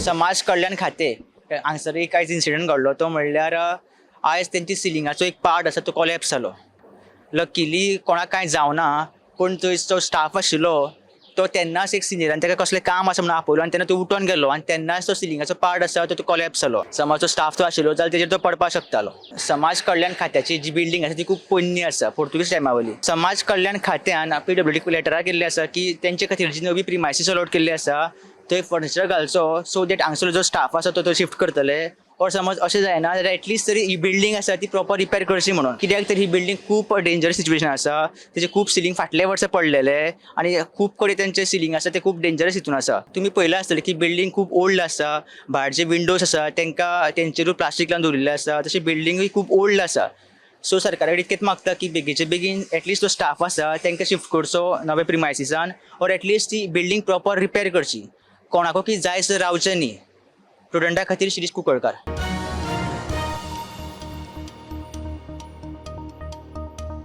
समाज कल्याण खातें हांगसर एक आयज इन्सिडंट घडलो, तो म्हणल्यार आयज तेंची सिलिंगाचो एक पार्ट आसा तो कोलॅप्स जालो. लकीली कोणाक कांय जावना, पूण थंय जो स्टाफ आशिल्लो तो तेन्नाच एक सिनियरान ताका कसलें काम आसा म्हणून आपयलो आनी तेन्ना तो उठोन गेलो आनी तेन्नाच तो सिलिंगाचो पार्ट आसा तो कोलॅप्स जालो. समज तो स्टाफ तो आशिल्लो जाल्यार तेजेर तो पडपाक शकतालो. समाज कल्याण खात्याची जी बिल्डींग आसा ती खूब पोन्नी आसा, पोर्तुगीज टायमा वयली. समाज कल्याण खात्यान पीडब्ल्यूडी लेटरां केल्ली आसा की तेंचे खातीर जी नवी प्रिमायसीस अलॉट केल्ली आसा थंय फर्निचर घालचो, सो that हांगसर जो स्टाफ आसा तो थंय शिफ्ट करतले. ऑर समज अशें जायना जाल्यार एटलिस्ट तरी ही बिल्डींग आसा ती प्रॉपर रिपेर करची म्हणून, कित्याक तर ही बिल्डींग खूब डेंजरस सिच्युएशन आसा. तेजे खूब सिलींग फाटले वर्सा पडलेले आनी खूब कडेन तेंचे सिलींग आसा ते खूब डेंजरस हितून आसा. तुमी पळयलां आसतलें की बिल्डींग खूब ओल्ड आसा, भायर जे विंडोज आसा तांकां तेंचेरूय प्लास्टीक लावन दवरिल्लें आसा, तशें बिल्डींगूय खूब ओल्ड आसा. सो सरकारा कडेन इतकेंच मागता की बेगीचे बेगीन एटलिस्ट जो स्टाफ आसा तांकां शिफ्ट करचो नव्या प्रिमायसिसान, ऑर एटलिस्ट ती बिल्डींग प्रॉपर रिपेर करची. कोणाकूय कितें जाय सर रावचें न्ही. स्टुडंटा खातीर शिरीष कुंकळकार.